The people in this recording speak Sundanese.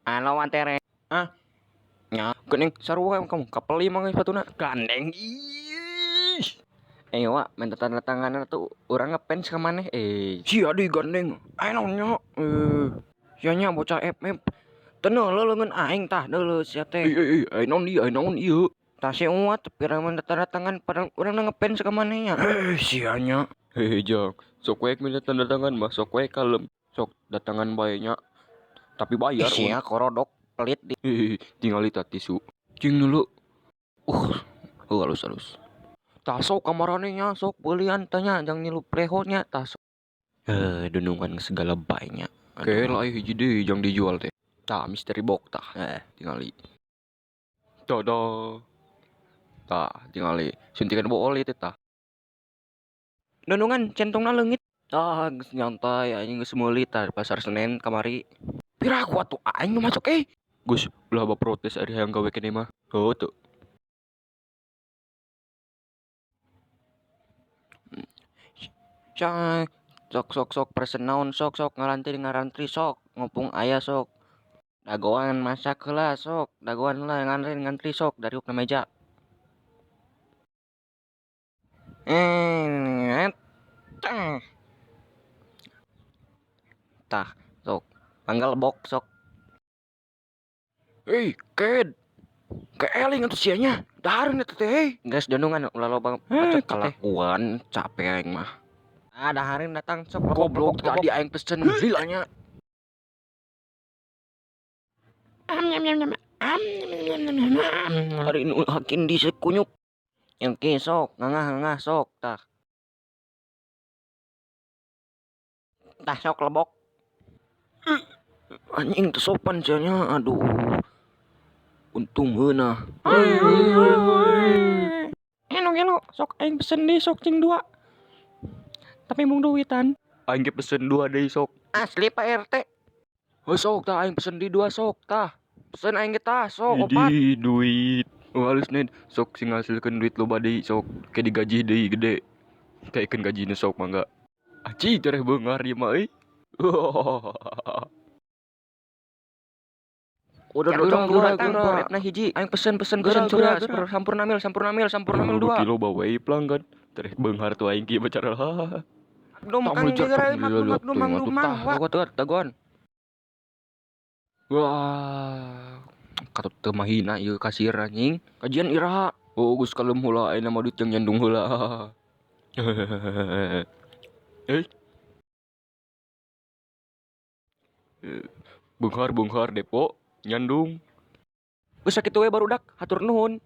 Halo Wantere. Ah. Nya, geuning sarua kamu kapeli mah sepatuna. Gandeng ih. Eh wa minta tanda tangan tuh urang ngefans ka maneh eh. Sia deui gandeng. Aya naon nya? Eh, sia nya bocah FF. Teu neuleuh leungeun aing tah deuleu sia teh. Ih ih aya naon ieu aya naon ieu. Tah si Uwa teh pira minta tanda tangan padahal urang ngefans ka maneh nya. Eh sia nya. Hehe jang, sok we minta tanda tangan mah sok we kalem. Sok datangan bae nya. Tapi bayar. Sia korodok pelit di. Hehehe tingali tah tisu. Cing dulu. Halus halus. Tah sok ka maraneh nya sok beulian tah nya jang nyilup leho nya tah sok. Heuh dunungan segala bae nya. Ke lah hiji deui jang dijual teh. Tah misteri box tah tingali. Tada. Tah tingali suntikan bool ieu teh tah. Dunungan centongna leungit. Tah geus nyantai aing geus meuli tah pasar Senen kamari. Piraku atuh aing nu masuk eh. Geus ulah baprotes ari hayang gawe keneh mah. Heuh teu. Sok sok sok pesen naon sok sok ngarantri ngarantri sok ngopung aya sok. Dagoan masak heula sok dagoan heula ngantri ngantri sok dariuk na meja. Tah sok mangga lebok sok. Hei ked keeling atuh sia nya dahareun eta teh hei. Geus dunungan ulah loba bacot kalakuan capek aing mah. Ah dahareun datang sok lebok. Goblok tadi aing pesen lila nya. Ari nu hakin di sekunyuk. Engke sok ngangah-ngangah sok tah. Tah sok lebok. Anjing teu sopan sia nya aduh. Untung heunah. Eno gelo sok aing pesen deui sok cing dua. Tapi mung duitan. Aing ge pesen dua deui sok. Asli Pak RT. Heuh sok tah aing pesen deui dua sok tah. Pesen aing ge tah sok opat. Idih duit. Oh halus Ned, sok sing ngahasilkeun duit loba deui sok ke digaji deui gede. Kaikeun gajina sok mangga. Aci tereh beunghar ieu mah euy. Udah dodong geura geura na hiji. Aing pesen pesen pesen surya sampurna mil sampurna mil sampurna mil dua. Kilo bawa pelanggan. Tereh beunghar tuh aing kieu bicara. Magnum kang geura magnum magnum magnum mah. Dagoan. Wah, katut teu mahina ieu kasir anjing. Kajian iraha. Oh, geus kalem heula ayeuna mah duit jang nyandung heula. Eh. Beunghar beunghar depo nyandung. Geus sakitu we barudak, hatur nuhun.